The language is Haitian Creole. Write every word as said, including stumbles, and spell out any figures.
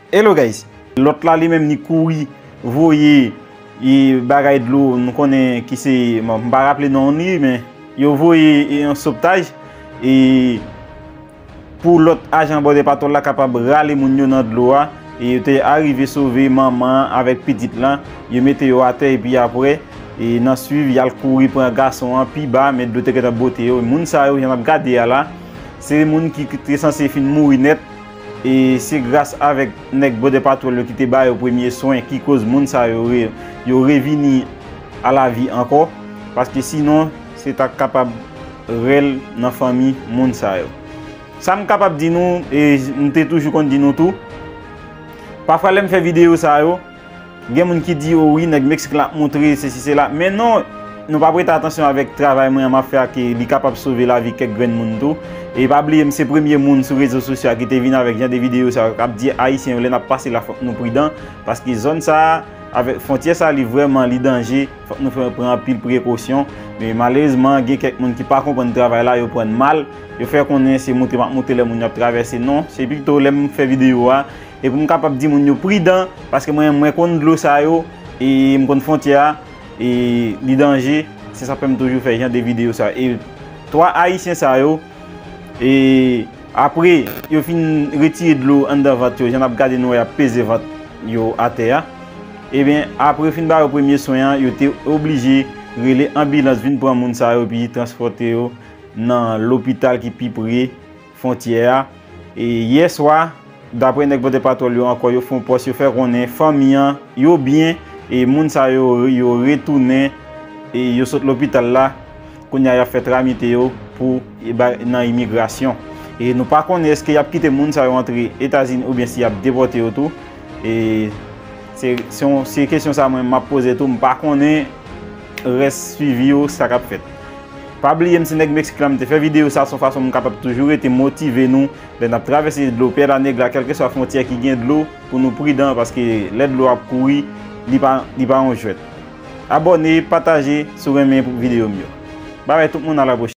Hello guys. Lòt la li menm li kouri voye e bagay dlo, nou konnen ki se, bon, m pa raple non li, men yo voye e yon soptaj e pou lòt ajan bòdè patwòl la kapab rale moun yo nan dlo a. E yo te arive sove manman an avèk pitit lan. Yo mete yo atè epi apre, e nan swiv, y al kouri pran gason an pi ba, men dlo te gentan bote yo. Moun sa yo, jan n ap gade a la, se moun ki te sanse fin mouri nèt. E se gras avèk nèg bòdè patwòl yo ki te ba yo premye swen ki koz moun sa yo re-, yo revini a lavi ankò. Paske sinon, se ta kapab rèl nan fanmi moun sa yo. Sa m kapab di nou, e m te toujou konn di nou tou, pafwa lè m fè videyo sa yo, gen moun ki di, "O wi, nèg Meksik la ap montre sesi sela." Men non, nou pa prete atansyon avèk travay mwen an m ap fè a, ke li kapab sove lavi kèk grenn moun tou. E pa bliye, m se premye moun sou rezo sosyo a ki te vin avèk jan de videyo sa yo, k ap di Ayisyen yo, lè n ap pase la, fòk nou pridan, paske zòn sa a, avèk fwontyè sa, li vrèman, li danje. Fòk nou fè, pran anpil prekosyon. Men malerezman, gen kèk moun ki pa konprann travay la, yo pran mal. Yo fè konnen se moute m ap moute lè moun yo ap travèse. Non, se pito lè m fè videyo a, e pou m kapab di moun yo pridan, paske mwen, mwen konn dlo sa yo, e m konn fwontyè a, e li danje. Se sa k fè m toujou fè jan de videyo sa. E twa Ayisyen sa yo, e apre yo fin retire dlo anndan vant yo, jan n ap gade nou wè y ap peze vant yo atè a. Ebyen, apre yo fin ba yo premye swen an, yo te oblije rele anbilans vin pran moun sa yo epi transpòte yo nan lopital ki pi pre fwontyè a. E yè swa, daprè nèg bòdè patwòl yo ankò, yo fè yon pòs, yo fè konnen fanmi an, yo byen, e moun sa yo, yo retounen, e yo sot lopital la. Kounye a, y ap fè tramite yo pou e ba-, nan imigrasyon. E nou pa konnen èske y ap kite moun sa yo antre Etazini oubyen si y ap depòte yo tou. E se, se yon, se kesyon sa mwen m ap poze tou, m pa konnen rès swivi yo, sa k ap fèt. Pa bliye m se nèg Meksik la, m te fè videyo sa, se yon fason m kapab toujou rete motive nou lè n ap travèse dlo Perla Negra, kèlkeswa fwontyè ki gen dlo, pou nou pridan, paske lè dlo ap kouri, li pa, li pa yon jwèt. Abòne, pataje, si w renmen videyo m yo. Babay tout moun, a la pwochèn.